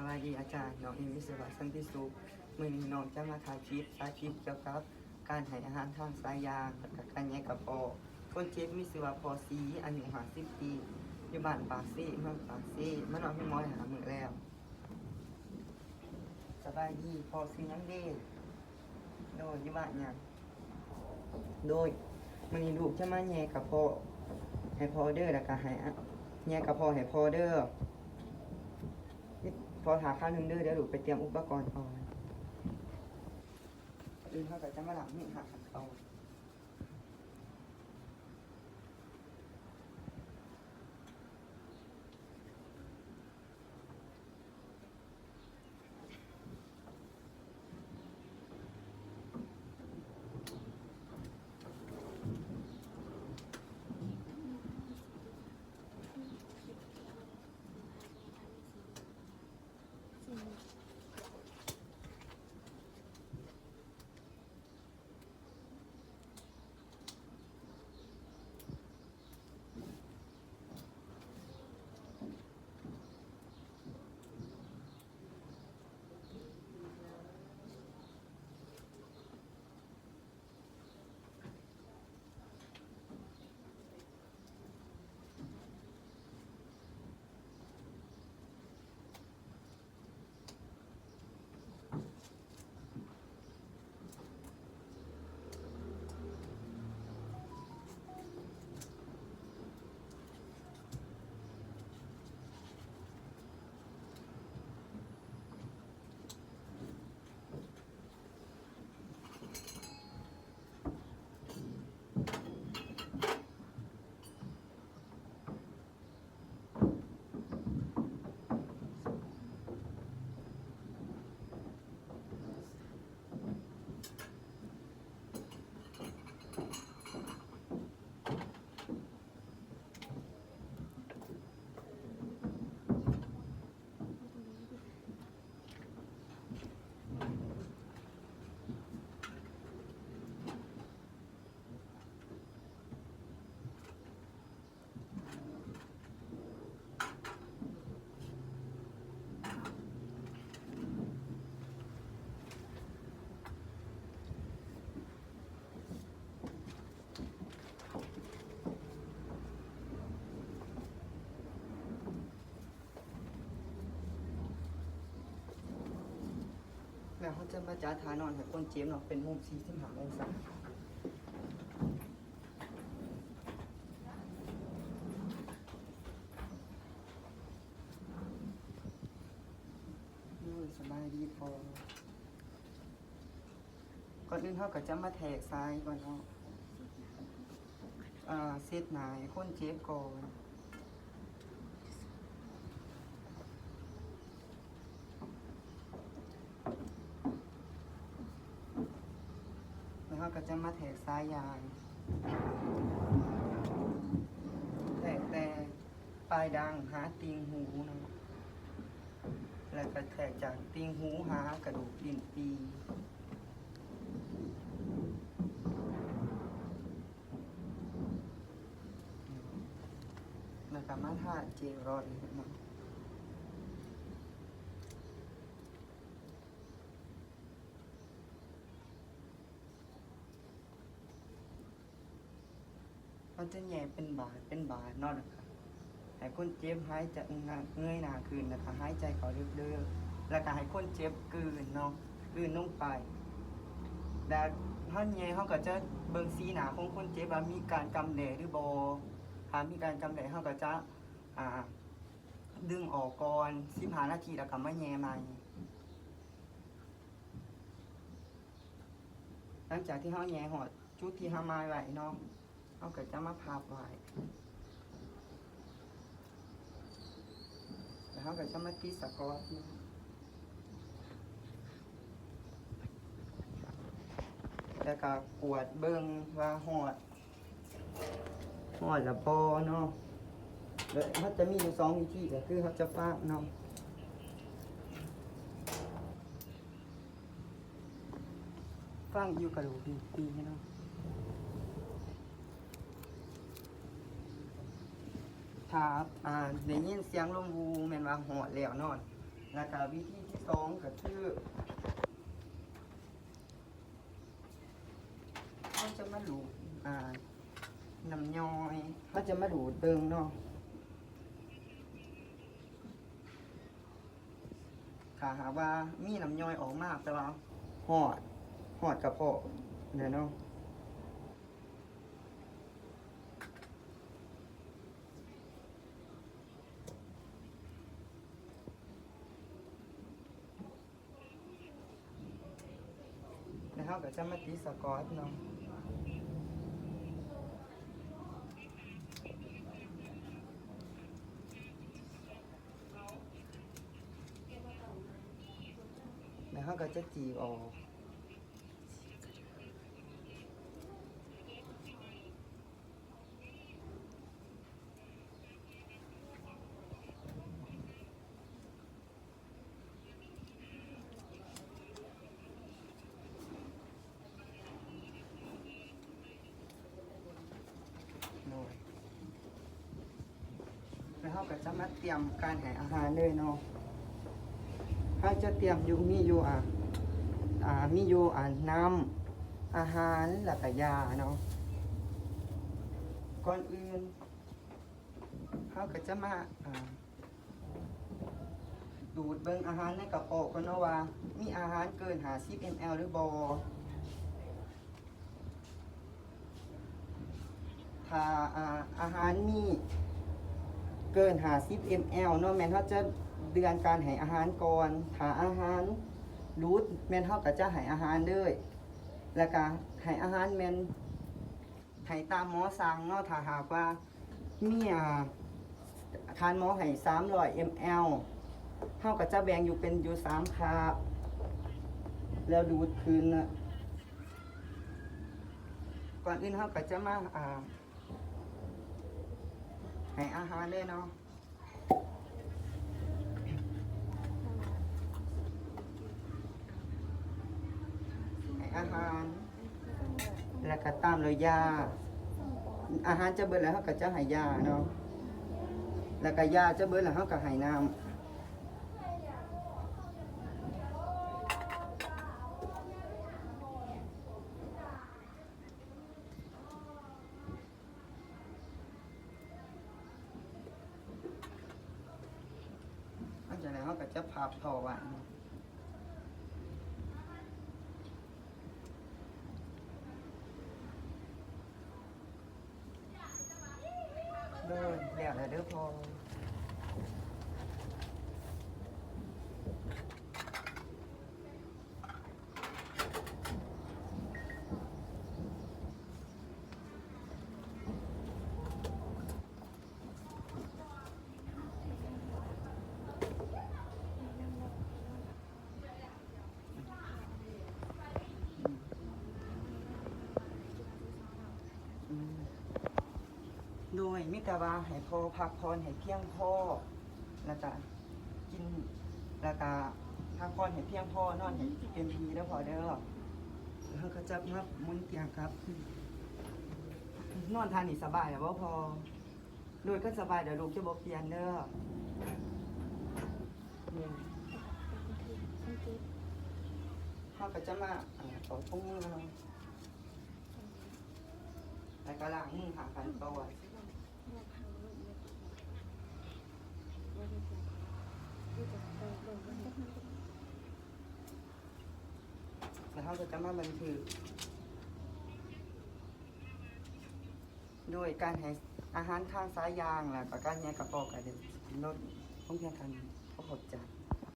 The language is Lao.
ສະບາຍດີອາຈານ, ນ້ອງເອງ ວິສະວະ ສັນຕິສຸກ. ມື້ນີ້ນ້ອງຈະມາຖ່າຍຄລິບສາທິດກ່ຽວກັບການໃຫ້ອາຫານທາງສາຍຢາງ ແລະກະການແຍກກະເພາະ. ຄົນເຈັບມີຊື່ວ່າ ພໍ່ສີ ອາຍຸຫ້າສິບປີ ຢູ່ບ້ານປາກເຊ ເມືອງປາກເຊ ມານອນໂຮງໝໍໄດ້ຫ້າມື້ແລ້ວ. ສະບາຍດີພໍ່, ຊື່ຫຍັງເດ? ໂດຍ ຢູ່ບ້ານຫຍັງ? ໂດຍ ມື້ນີ້ລູກຈະມາແຍກກະເພາະໃຫ້ພໍ່ເດີ ແລ້ວກະໃຫ້ອະ ແຍກກະເພາະໃຫ້ພໍ່ເດີ. ພໍ່ຖ້າຄາວໜຶ່ງເດີ, ດຽວລູກໄປຕຽມອຸປະກອນກ່ອນ. ອື່ນເຮົາກະຈະມາລ້າງມືຫາກັນຕໍ່. ແລ້ວເຮົາຈະມາຈັດທ່ານອນໃຫ້ຄົນເຈັບເນາະ ເປັນມຸມສີ່ສິບຫ້າອົງສາ. ໂອ້ຍ ສະບາຍດີພໍ່. ກ່ອນອື່ນເຮົາກໍຈະມາແທກຊາຍກ່ອນເນາະ ອາ ເຊັດໜ້າໃຫ້ຄົນເຈັບກ່ອນ ແລ້ວເຮົາກໍຈະມາແທກສາຍຢາງ ແທກແຕ່ ປາຍດັງຫາຕິ່ງຫູເນາະ ແລ້ວກະແທກຈາກຕິ່ງຫູຫາກະດູກຕີນປີ ແລ້ວກະມາທາເຈລລອຍເນາະ. ເຮົາຈະແຍກເປັນບາດເປັນບາດເນາະ ແລ້ວກະໃຫ້ຄົນເຈັບຫາຍໃຈ ເງີຍໜ້າຂຶ້ນ ແລ້ວກະຫາຍໃຈເຂົ້າເລິກໆ ແລ້ວກະໃຫ້ຄົນເຈັບກືນເນາະ ກືນລົງໄປ ແລ້ວເຮົາແຍກ ເຮົາກະຈະເບິ່ງສີໜ້າຂອງຄົນເຈັບວ່າມີການຈຳແຫຼະຫຼືບໍ່ ຖ້າມີການຈຳແຫຼະ ເຮົາກະຈະ ອາ ດຶງອອກກ່ອນສິບຫ້ານາທີ ແລ້ວກະມາແຍກໃໝ່. ຫຼັງຈາກທີ່ເຮົາແຍກຮອດຈຸດທີ່ເຮົາໝາຍໄວ້ເນາະ ເຮົາກໍຈະມາພັບໄວ້ ແລ້ວເຮົາກໍຈະມາຕິດສະກອດເນາະ ແລ້ວກໍກວດເບິ່ງວ່າຮອດ ຮອດແລ້ວບໍ່ເນາະ ແລ້ວເຮົາຈະມີຢູ່ສອງວິທີ ກໍຄືເຮົາຈະຟັງເນາະ ຝັງຢູ່ກະດູກຕີນປີເນາະ ຖ້າ ອ່າ ໄດ້ຍິນສຽງລົມອູ ແມ່ນວ່າຮອດແລ້ວເນາະ. ແລ້ວກະວິທີທີສອງກະຄື ເຮົາຈະມາລູດ ອ່າ ນ້ຳຍ່ອຍ ເຮົາຈະມາດູດເບິ່ງເນາະ. ຖ້າຫາກວ່າມີນ້ຳຍ່ອຍອອກມາ ແປວ່າຮອດ ຮອດກະເພາະແລ້ວເນາະ. ແລ້ວເຮົາກໍຈະມາຕິດສະກອດເນາະ. ແລ້ວເຮົາກໍຈະຈີກອອກ. ໂດຍ ແລ້ວເຮົາກໍຈະມາຕຽມການໃຫ້ອາຫານເລີຍເນາະ. ເຮົາຈະຕຽມຢູ່ ມີຢູ່ ອ່າ ອ່າ ມີຢູ່ ອ່າ ນ້ຳ ອາຫານ ແລ້ວກໍຢາເນາະ. ກ່ອນອື່ນ ເຮົາກໍຈະມາ ອ່າ ດູດເບິ່ງອາຫານໃນກະເພາະກ່ອນເນາະ ວ່າມີອາຫານເກີນຫ້າສິບເອັມແອລຫຼືບໍ່. ຖ້າ ອາ ອາຫານມີເກີນຫ້າສິບເອັມແອລເນາະ ແມ່ນເຮົາຈະເລື່ອນການໃຫ້ອາຫານກ່ອນ. ຖ້າອາຫານຫຼຸດ ແມ່ນເຮົາກໍຈະໃຫ້ອາຫານເລີຍ ແລ້ວກໍໃຫ້ອາຫານແມ່ນ ໃຫ້ຕາມໝໍສັ່ງເນາະ. ຖ້າຫາກວ່າມີ ອ່າ ທ່ານໝໍໃຫ້ສາມຮ້ອຍເອັມແອລ ເຮົາກໍຈະແບ່ງຢູ່ເປັນຢູ່ສາມຄາບ ແລ້ວດູດຄືນ. ກ່ອນອື່ນເຮົາກໍຈະມາ ອ່າ ໃຫ້ອາຫານເລີຍເນາະ. ໃຫ້ອາຫານ ແລ້ວກໍຕາມດ້ວຍຢາ. ອາຫານຈະເບິດແລ້ວ ເຮົາກໍຈະໃຫ້ຢາເນາະ ແລ້ວກໍຢາຈະເບິດແລ້ວ ເຮົາກໍໃຫ້ນ້ຳ. ຫຼັງຈາກນັ້ນເຮົາກໍຈະພັບທໍ່ໄວ້. ໂດຍ ແລ້ວແຫຼະເດີພໍ່. ໂດຍ ມີແຕ່ວ່າໃຫ້ພໍ່ພັກຜ່ອນໃຫ້ພຽງພໍ ແລ້ວກະກິນ ແລ້ວກະພັກຜ່ອນໃຫ້ພຽງພໍ ນອນໃຫ້ເຕັມທີ່ເດີພໍ່ເດີ. ເຮົາກໍຈະມາໝູນຕຽງກັບ ນອນທ່ານີ້ສະບາຍແລ້ວບໍ່ພໍ່? ໂດຍ ຄັນສະບາຍແລ້ວລູກຈະບໍ່ປ່ຽນເດີ. ເຮົາກໍຈະມາ ອ່າ ຖອດຖົງມືເຮົາ ແລ້ວກໍລ້າງມືຫ້າຂັ້ນຕອນ. ແລ້ວເຮົາກໍຈະມາບັນທຶກ ໂດຍການໃຫ້ອາຫານທາງສາຍຢາງ ແລ້ວກໍການແຍກກະເພາະ ກໍໄດ້ລົດລົງພຽງເທົ່ານີ້. ຂໍຂອບໃຈ.